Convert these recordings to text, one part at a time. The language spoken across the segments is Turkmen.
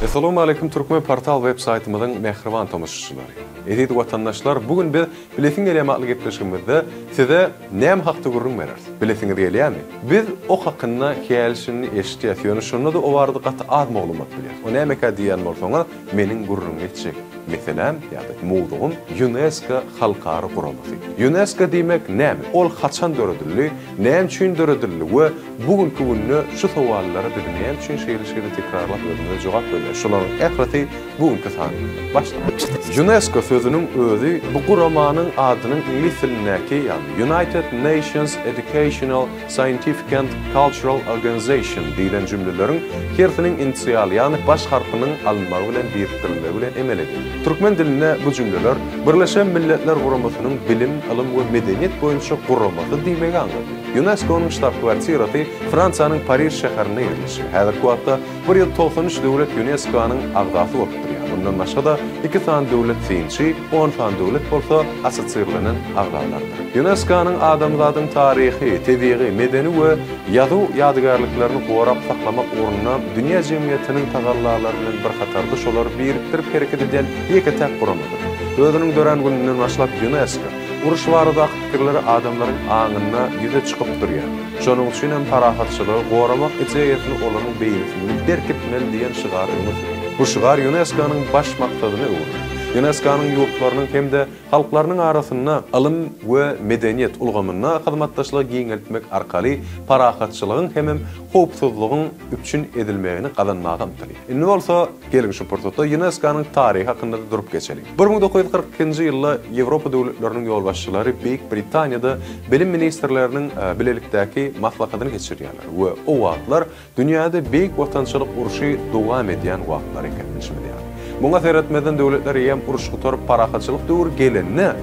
Essalawmaleýkum Türkmen Portal web saýtymyzyň mähriban tomaşaçylary. Eziz watandaşlar bu gün biz Bilesiň gelýämi atly gepleşigimizde size näme hakda gürrüň bereris? Bilesiňiz gelýämi? Biz o hakynda häli-şindi eşitýäs, ýöne şonda-da o barada gaty az maglumat bilýäs. O nämekä diýýän bolsaňyz, meniň gürrüňini etjek meseläm ýa-da mowzugym Ýunesko halkara guramasy. Ýunesko diýmek näme? Ol haçan döredildi? Näme üçin döredildi we bu günki günde şu sowallara biz näme üçin şeýle-şeýle tekrarlap özümize jogap berýäris? Şolaryň ählisi bu günki sanymyzda. Başlalyň. Ýunesko sözüniň özi bu guramanyň adynyň iňlis dilindäki, ýagny United Nations Educational, Scientific and Cultural Organization diýlen jümleleriň hersiniň inisialy, ýagny baş harpynyň alynmagy bilen birikdirilmegi bilen emele geldi. Türkmen dilinde bu jümleler Birleşen Milletler Guramasynyň Bilim, ylym we medeniýet boýunça guramasy diýmegi aňladýar. Ýunesko-nyň ştab-kwartirasy Fransiýanyň Pariž şäherinde ýerleşýär. Häzirki wagtda 193 döwlet Ýunesko-nyň agzasy bolup durýar. Mundan başga-da, iki sany döwlet synçy, on sany döwlet bolsa assosirlenen agzalardyr. Ýunesko-nyň adamzadyň taryhy, tebigy, medeni we ýazuw ýadygärliklerini gorap saklamak ugrunda dünýä jemgyýetiniň tagallalary bilen bir hatarda şolary birikdirip hereket edýän ýeke-täk guramadyr. Özüniň dörän gününden başlap Ýunesko, uruş baradaky pikirleri adamlaryň aňynda ýüze çykyp durýar. Şonuň üçin hem parahatçylygy goramak ideýasyny olaryň beýnisinde berkitmeli diýen şygary öňe sürýär. Bu şygar Ýunesko-nyň baş maksadyna öwrüldi. Ýunesko-nyň ýurtlarynyň hem-de halklarynyň arasynda ylym we medeniýet ulgamynda hyzmatdaşlygy giňeltmek arkaly parahatçylygyň hemem howpsuzlygyň üpjün edilmegini gazanmaga ymtylýar. Indi bolsa, geliň şu pursatda Ýunesko-nyň taryhy hakynda-da durup geçeliň. 1942-nji ýylda Ýewropa döwletleriniň ýolbaşçylary Beýik Britaniýada bilim ministrleriniň bilelikdäki maslahatyny geçirýärler we o wagtlar Dünýäde Beýik Watançylyk urşy dowam edýän wagtlary eken, bilşimiz ýaly. Muňa seretmezden döwletler eýýäm uruş gutaryp parahatçylyk döwri gelende,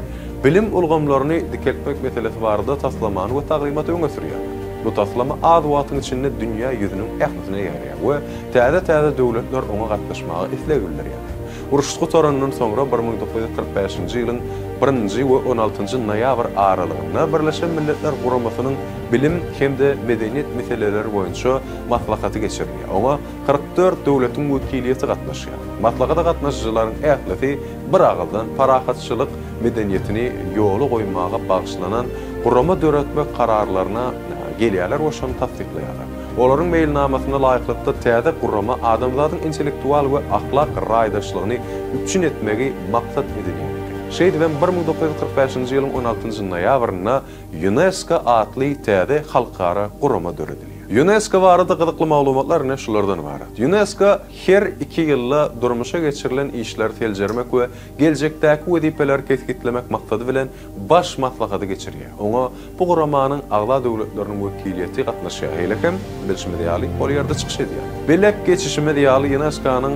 bilim ulgamlaryny dikeltmek meselesi barada taslamany we taglymaty öňe sürýärler. Bu taslama az wagtyň içinde dünýä ýüzüniň ählisine ýaýraýar we täze-täze döwletler oňa gatnaşmaga isleg bildirýärler. Uruş gutarandan soňra 1945-nji ýylyň birinji we on altynjy noýabr aralygynda Birleşen Milletler Guramasynyň bilim hem-de medeniýet meseleleri boýunça maslahaty geçirilýär. Oňa 44 döwletiň wekiliýeti gatnaşýar. Maslahata gatnaşyjylaryň ählisi bir agyzdan parahatçylyk medeniýetini ýola goýmaga bagyşlanan gurama döretmek kararlaryna gelýärler we şony tassyklaýarlar. Olaryň meýilnamasyna laýyklykda täze gurama adamzadyň intellektual we ahlak raýdaşlygyny üpjün etmegi maksat edinýän eken. Şeýdibem 1945-nji ýylyň on altynjy noýabrynda Ýunesko atly täze halkara gurama döredilýär. Ýunesko barada gyzykly maglumatlar ine şulardan ybarat. Ýunesko her iki ýylda durmuşa geçirilen işleri seljermek we geljekdäki wezipeleri kesgitlemek maksady bilen baş maslahaty geçirýär. Oňa bu guramanyň agza döwletleriniň wekiliýeti gatnaşýar, şeýle hem, bilşimiz ýaly, ol ýerde çykyş edýär. Belläp geçişimiz ýaly, Ýunesko-nyň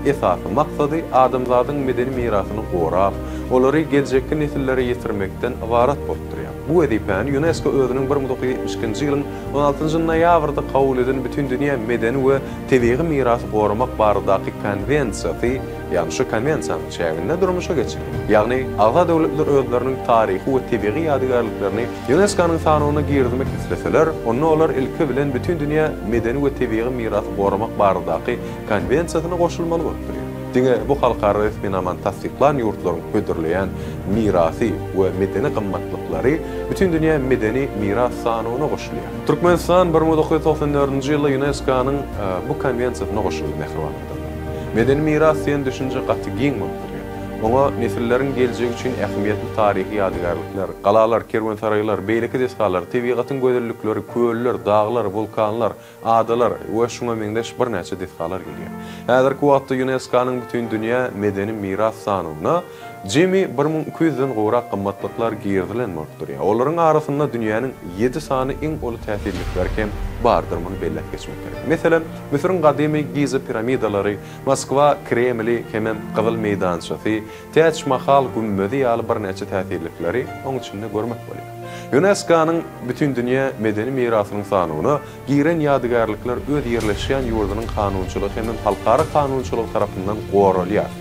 esasy maksady adamzadyň medeni mirasyny gorap, olary geljekki nesillere ýetirmekden ybarat bolup durýar. Bu wezipäni Ýunesko özüniň 1972-nji ýylyň on altynjy noýabrda kabul eden Bütindünýä medeni we tebigy mirasy goramak baradaky Konwensiýasy, ýagny şu Konwensiýanyň çäginde durmuşa geçirýär. Ýagny, agza döwletler özleriniň taryhy we tebigy ýadygärliklerini Ýunesko-nyň sanawyna girizmek isleseler, onda olar ilki bilen Bütindünýä medeni we tebigy mirasy goramak baradaky Konwensiýasyna goşulmaly bolup durýar. Diňe bu halkara resminamany tassyklan ýurtlaryň hödürleýän mirasy we medeni gymmatlyklary Bütindünýä medeni miras sanawyna goşulýar. Türkmenistan 1994-nji ýylda Ýunesko-nyň bu Konwensiýasyna goşuldy, mähriban adamlar. Medeni miras diýen düşünje gaty giň bolup durýar. Oňa nesilleriň geljegi üçin ähmiýetli taryhy ýadygärlikler, galalar, kerwensaraýlar, beýleki desgalar, tebigatyň gözellikleri, köller, daglar, wulkanlar, adalar we şuňa meňzeş birnäçe desgalar girýär. Häzirki wagtda Ýunesko-nyň Bütindünýä medeni miras sanawyna jemi 1200 den gowrak gymmatlyklar girizilen bolup durýar. Olaryň arasynda dünýäniň ýedi sany iň uly täsinlikleri hem bardyr, muny belläp geçmek gerek. Meselem, Müsüriň gadymy Giza piramidalary, Moskwa Kremli hemem Gyzyl meýdançasy, Täç Mahal gümmezi ýaly birnäçe täsinlikleri oň içinde görmek bolýar. Ýunesko-nyň Bütindünýä medeni mirasynyň sanawyna giren ýadygärlikler öz ýerleşýän ýurdunyň kanunçylygy hemem halkara kanunçylygy tarapyndan goralýar.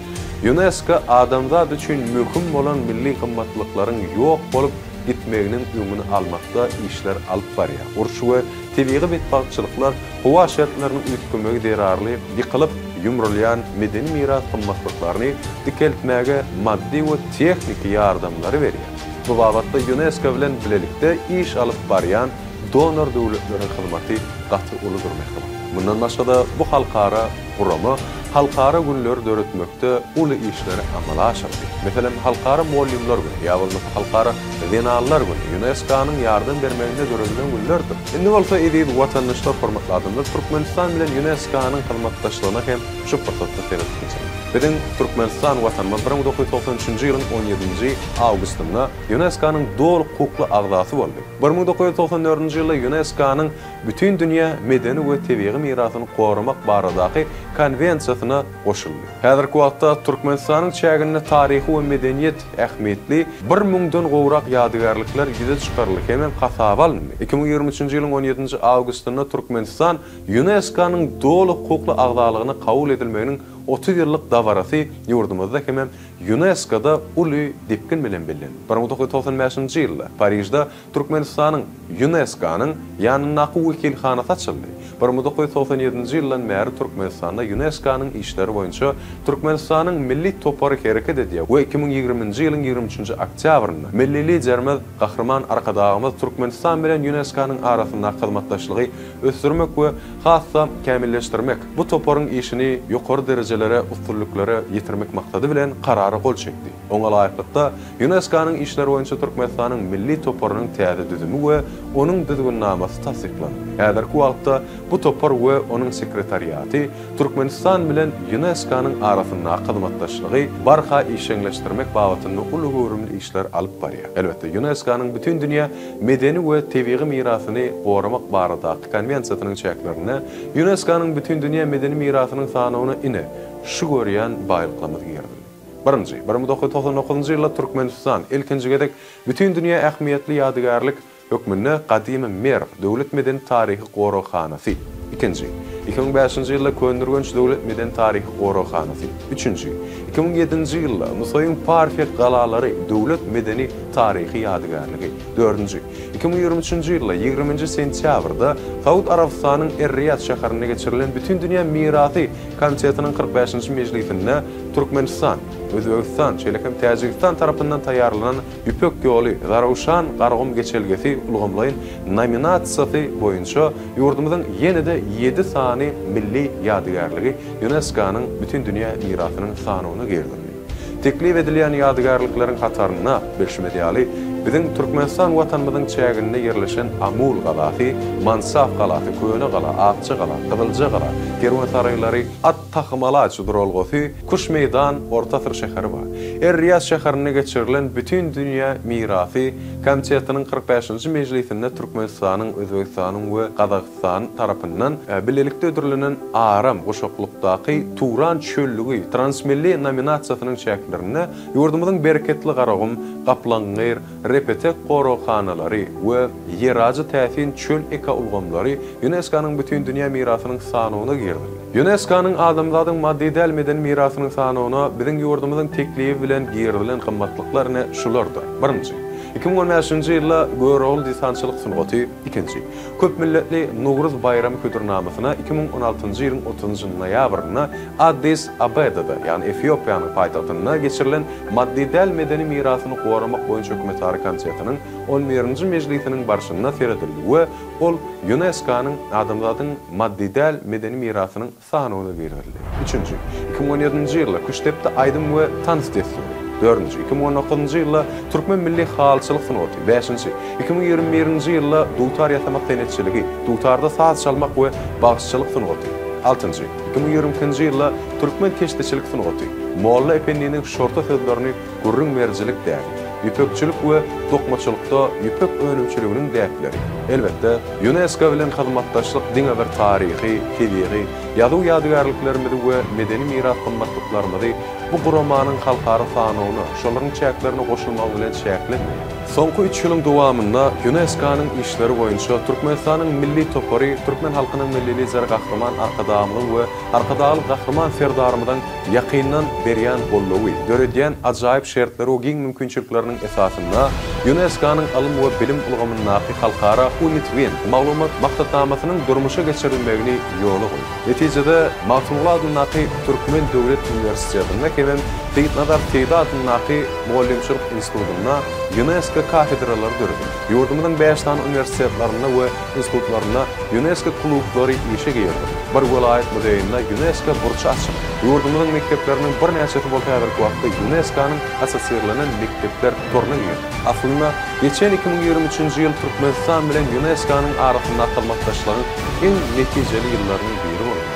Ýunesko adamzat üçin möhüm bolan milli gymmatlyklaryň ýok bolup gitmeginiň öňüni almakda işler alyp barýar. Uruş we. tebigy betbagtçylyklar, howa şertleriniň üýtgemegi zerarly ýykylyp, ýumrulýan medeni miras gymmatlyklaryny dikeltmäge maddy we tehniki ýardamlary berýär. Bu babatda Ýunesko bilen bilelikde iş alyp barýan donor döwletleriň hyzmaty gaty uludyr mähriban. Mundan başga-da bu halkara gurama halkara günleri döretmekde uly işleri amala aşyrdy. Meselem, Halkara mugallymlar güni ýa bolmasa Halkara zenanlar güni Ýunesko-nyň ýardam bermeginde döredilen günlerdir. Indi bolsa eziz watandaşlar, hormatly adamlar, Türkmenistan bilen Ýunesko-nyň hyzmatdaşlygyna hem şu pursatda seredip geçeliň. Biziň Türkmenistan Watanymyz 1993-nji ýylyň on ýedinji awgustynda Ýunesko-nyň doly hukukly agzasy boldy. 1994-nji ýylda Ýunesko-nyň Bütindünýä medeni we tebigy mirasyny goramak baradaky Konwensiýasyna goşuldy. Häzirki wagtda Türkmenistanyň çäginde taryhy we medeniýet ähmiýetli bir müňden gowrak ýadygärlikler ýüze çykaryldy hemem hasaba alyndy. 2023-nji ýylyň on ýedinji awgustynda Türkmenistan Ýunesko-nyň doly hukukly agzalygyna kabul edilmeginiň 30 ýyllyk dabarasy ýurdumyzda hemem Ýunesko-da uly depgin bilen bellendi. 1995-nji ýylda Parižde Türkmenistanyň Ýunesko-nyň ýanyndaky wekilhanasy açyldy. 1997-nji ýyldan bäri Türkmenistanda Ýunesko-nyň işleri boýunça Türkmenistanyň Milli topary hereket edýär we 2020-nji ýylyň 23-nji oktýabrynda Milli Liderimiz Gahryman Arkadagymyz Türkmenistan bilen Ýunesko-nyň arasyndaky hyzmatdaşlygy ösdürmek we has-da kämilleşdirmek, bu toparyň işini ýokary derejelere, üstünliklere ýetirmek maksady bilen Karara gol çekdi. Oňa laýyklykda, Ýunesko-nyň işleri boýunça Türkmenistanyň Milli toparynyň täze düzümi we onuň düzgünnamasy tassyklandy. Häzirki wagtda bu topar we onuň sekretariaty Türkmenistan bilen Ýunesko-nyň arasyndaky hyzmatdaşlygy barha işjeňleşdirmek babatynda uly göwrümli işler alyp barýar. Elbetde, Ýunesko-nyň Bütindünýä medeni we tebigy mirasyny goramak baradaky Konwensiýasynyň çäklerinde Ýunesko-nyň Bütindünýä medeni mirasynyň sanawyna ine, şu görýän baýlyklarymyz girizildi. Birinji, 1999-njy ýylda Türkmenistan ilkinji gezek bütindünýä ähmiýetli ýadygärlik hökmünde Gadymy Merw döwlet medeni-taryhy goraghanasy, ikinji, 2005-nji ýylda Köneürgenç döwlet medeni-taryhy goraghanasy, üçünji, 2007-nji ýylda Nusaýyň Parfiýa galalary döwlet medeni-taryhy ýadygärligi, dördünji, 2023-nji ýylda ýigriminji sentýabrda Saud Arabystanyň Er-Riýad şäherinde geçirilen Bütindünýä mirasy komitetiniň 45-nji mejlisinde Türkmenistan, Özbegistan, şeýle hem Täjigistan tarapyndan taýýarlanan Ýüpek ýoly, Zarowşan Garagum geçelgesi ulgamlaýyn nominasiýasy boýunça ýurdumyzyň ýene-de ýedi sany milli ýadygärligi Ýunesko-nyň Bütindünýä mirasynyň sanawyna girizildi. Teklip edilýän ýadygärlikleriň hatarynda, bilşimiz ýaly, biziň Türkmenistan Watanymyzyň çäginde ýerleşen Amul galasy, Mansaf galasy, Köne gala, Akja gala, Gyzylja gala, kerwensaraýlary, At Tahymalaç duralgasy, Kuş meýdan orta asyr şäheri bar. Er-Riýad şäherinde geçirilen Bütindünýä mirasy komitetiniň 45-nji mejlisinde Türkmenistanyň, Özbegistanyň we Gazagystanyň tarapyndan bilelikde hödürlenen Aram guşaklykdaky Turan çöllügi transmilli nominasiýasynyň çäklerinde ýurdumyzyň bereketli Garagum, Gaplaňgyr, Repetek goraghanalary we Ýerajy täsin çöl ekoulgamlary Ýunesko-nyň Bütindünýä mirasynyň sanawyna girizildi. Ýunesko-nyň Adamzadyň maddy däl medeni mirasynyň sanawyna biziň ýurdumyzyň teklibi bilen girizilen gymmatlyklar ine şulardyr, birinji, 2015-nji ýylda Görogly dessançylyk sungaty, ikinji, köpmilletli Nowruz baýramy hödürnamasyna 2016-njy ýylyň otuzynjy noýabrynda Addis Abedada, ýagny Efiopiýanyň paýtagtynda geçirilen Maddy däl medeni mirasyny goramak boýunça hökümetara komitetiniň on birinji mejlisiniň barşynda seredildi we ol Ýunesko-nyň Adamzadyň maddy däl medeni mirasynyň sanawyna girizildi. Üçünji, 2017-nji ýylda Küştdepdi aýdym we tans dessury. Dördünji, 2019-njy ýylda Türkmen milli halyçylyk sungaty. Bäşinji, 2021-nji ýylda Dutar ýasamak senetçiligi, dutarda saz çalmak we bagşyçylyk sungaty. Altynjy, 2022-nji ýylda Türkmen keşdeçilik sungaty, Molla Ependiniň şorta sözlerini gürrüň berijilik däbi, ýüpekçilik we dokmaçylykda ýüpek önümçiliginiň däpleri. Elbetde, Ýunesko bilen hyzmatdaşlyk diňe bir taryhy, tebigy, ýazuw ýadygärliklerimizi we medeni miras gymmatlyklarymyzy bu guramanyň halkara sanawyna, şolaryň çäklerine goşulmagy bilen çäklenmeýär. Soňky üç ýylyň dowamynda ÝUNESKO-nyň işleri boýunça Türkmenistanyň milli topary türkmen halkynyň Milli Lideri Gahryman Arkadagymyzyň we Arkadagly Gahryman Serdarymyzyň ýakyndan berýän goldawy, döredýän ajaýyp şertleri we giň mümkinçilikleriniň esasynda ÝUNESKO-nyň ylym we bilim ulgamyndaky halkara UNITWIN maglumat maksatnamasynyň durmuşa geçirilmegini ýola goýdy. Netijede, Magtymguly adyndaky Türkmen döwlet uniwersitetinde hemem Seýitnazar Seýdi adyndaky Mugallymçylyk institutynda Ýunesko kafedralary döredildi. Ýurdumyzyň bäş sany uniwersitetlerinde we institutlarynda Ýunesko klublary işe girizildi. Bir welaýat muzeýinde Ýunesko burçy açyldy. Ýurdumyzyň mekdepleriniň birnäçesi bolsa häzirki wagtda Ýunesko-nyň assosirlenen mekdepler toruna girdi. Aslynda, geçen 2023-nji ýyl Türkmenistan bilen Ýunesko-nyň arasyndaky hyzmatdaşlygyň iň netijeli ýyllarynyň biri boldy.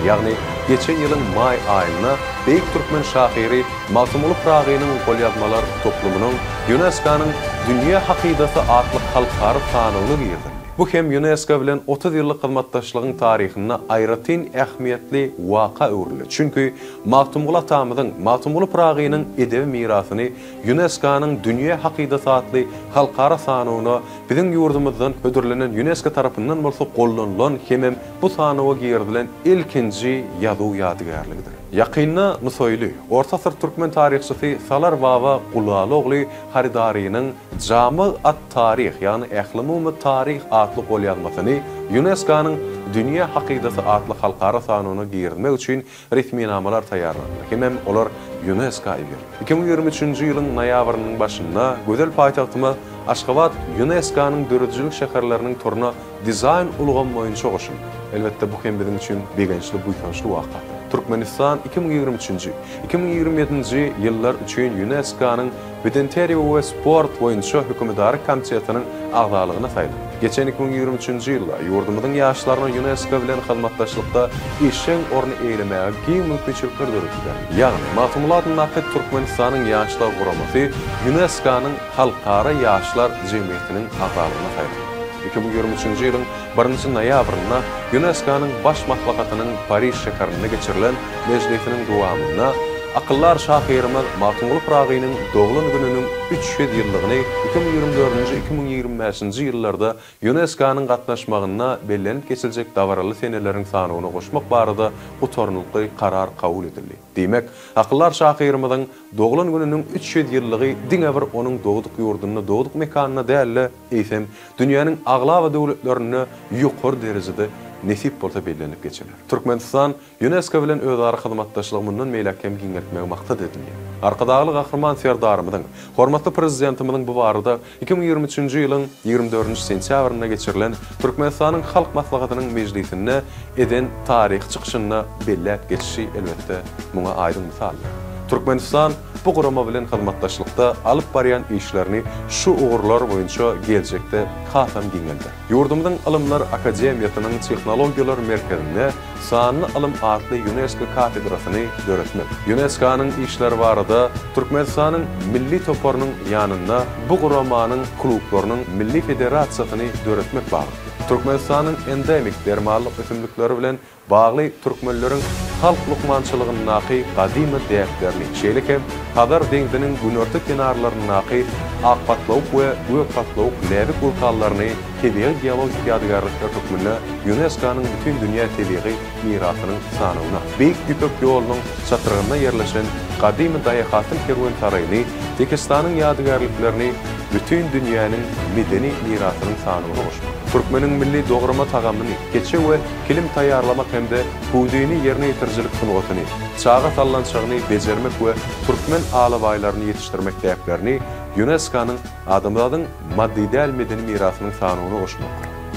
Ýagny, geçen ýylyň maý aýynda beýik türkmen şahyry Magtymguly Pyragynyň golýazmalar toplumynyň Ýunesko-nyň Dünýä hakydasy atly halkara sanawyna girizildi. Bu hem Ýunesko bilen 30 ýyllyk hyzmatdaşlygyň taryhynda aýratyn ähmiýetli waka öwrüldi. Çünki Magtymguly atamyzyň, Magtymguly Pyragynyň edebi mirasyny Ýunesko-nyň Dünýä hakydasy atly halkara sanawyna biziň ýurdumyzdan hödürlenen Ýunesko tarapyndan bolsa goldanylan hemem bu sanawa girizilen ilkinji ýazuw ýadygärligidir. Ýakynda Nusaýly, orta asyr türkmen taryhçysy Salar Baba Gulaly ogly Harydarynyň Jamyg at-taryh, ýagny Ählumumy taryh atly golýazmasyny Ýunesko-nyň Dünýä hakydasy atly halkara sanawyna girizmek üçin resminamalar taýýarlandy hemem olar Ýunesko iberildi. 2023-nji ýylyň noýabrynyň başynda gözel paýtagtymyz Aşgabat Ýunesko-nyň döredijilik şäherleriniň toruna Dizaýn ulgamy boýunça goşuldy. Elbetde, bu hem biziň üçin begençli, buýsançly waka. Türkmenistan 2023-nji, 2027-nji ýyllar üçin Ýunesko-nyň Bedenterbiýe we sport boýunça hökümedary komitetiniň agzalygyna saýlandy. Geçen 2023-nji ýylda ýurdumyzyň ýaşlaryna Ýunesko bilen hyzmatdaşlykda işjeň orny eýelemäge giň mümkinçilikler döredildi. Ýagny, Magtymguly adyndaky Türkmenistanyň Ýaşlar guramasy Ýunesko-nyň Halkara ýaşlar jemgyýetiniň agzalygyna saýlandy. 2023-nji ýylyň birinji noýabrynda Ýunesko-nyň Baş maslahatynyň Pariž şäherinde geçirilen mejlisiniň dowamynda akyldar şahyrymyz Magtymguly Pyragynyň doglan gününiň 300 ýyllygyny 2024-nji, 2025-nji ýyllarda Ýunesko-nyň gatnaşmagynda bellenip geçiljek dabaraly seneleriň sanawyna goşmak barada gutarnykly karar kabul edildi. Diýmek, akyldar şahyrymyzyň doglan gününiň 300 ýyllygy diňe bir onuň dogduk ýurdunda, dogduk mekanynda däl-de, eýsem, dünýäniň aglaba döwletlerinde ýokary derejede nesip bolsa bellenip geçiler. Türkmenistan Ýunesko bilen özara hyzmatdaşlygy mundan beýläk hem giňeltmegi maksat edinýär. Arkadagly Gahryman Serdarymyzyň, hormatly Prezidentimiziň bu barada 2023-nji ýylyň 24-nji sentýabrynda geçirilen Türkmenistanyň Halk Maslahatynyň mejlisinde eden taryhy çykyşynda belläp geçişi, elbetde, muňa aýdyň mysaldyr. Türkmenistan bu gurama bilen hyzmatdaşlykda alyp barýan işlerini şu ugurlar boýunça geljekde hasam giňelder. Ýurdumyzyň Ylymlar akademiýasynyň Tehnologiýalar merkezinde Sanly ylym atly Ýunesko kafedrasyny döretmek, Ýunesko-nyň işleri barada Türkmenistanyň Milli toparynyň ýanynda bu guramanyň klublarynyň Milli federasiýasyny döretmek babatda Türkmenistanyň endemik dermanlyk ösümlikleri bilen bagly türkmenleriň halk lukmançylygyndaky gadymy däplerini, şeýle hem Hazar deňziniň günorta kenarlaryndaky Akpatlawuk we Gökpatlawuk läbik wulkanlaryny tebigy geologik ýadygärlikler hökmünde Ýunesko-nyň Bütindünýä tebigy mirasynyň sanawyna, Beýik Ýüpek ýolunyň çatrygynda ýerleşen gadymy Daýahatyn kerwensaraýyny, Tekistanyň ýadygärliklerini bütin dünýäniň medeni mirasynyň sanawyna goşmak, türkmeniň milli dograma tagamyny, keçe we kilim taýýarlamak hem-de hüwdüni ýerine ýetirijilik sungatyny, çaga sallançagyny bejermek we türkmen alabaýlaryny ýetişdirmek däplerini Ýunesko-nyň Adamzadyň maddy däl medeni mirasynyň sanawyna goşmak.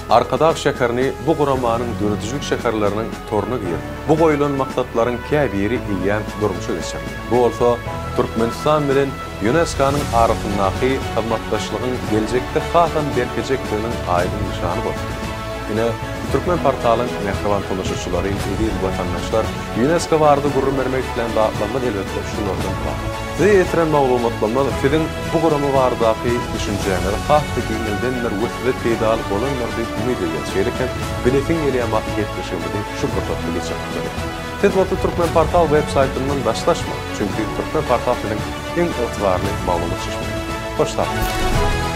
Arkadag şäherini bu guramanyň döredijilik şäherleriniň toruna girdi. Bu goýlan maksatlaryň käbiri eýýäm durmuşa geçirildi. Bu bolsa Türkmenistan bilen Ýunesko-nyň arasyndaky hyzmatdaşlygyň geljekde hasam berkejekdiginiň aýdyň nyşany bolup durýar. Ine, Türkmenportalyň mähriban tomaşaçylary, eziz watandaşlar, Ýunesko barada gürrüň bermek islän zatlarymyz elbetde şulardan ybarat. Size ýetiren maglumatlarymyz siziň bu gurama baradaky düşünjäňizi has-da giňeldendir we size peýdaly bolandyr diýip umyt edýäris. Şeýle hem bilesiň gelýän wagty gepleşigimizi şu pursatda geçirip bileris. Siz bolsa Türkmenportal web saýtyndan daşlaşmaň, çünki Türkmenportal siziň iň ygtybarly maglumat çeşmäňizdir. Hoş sag boluň.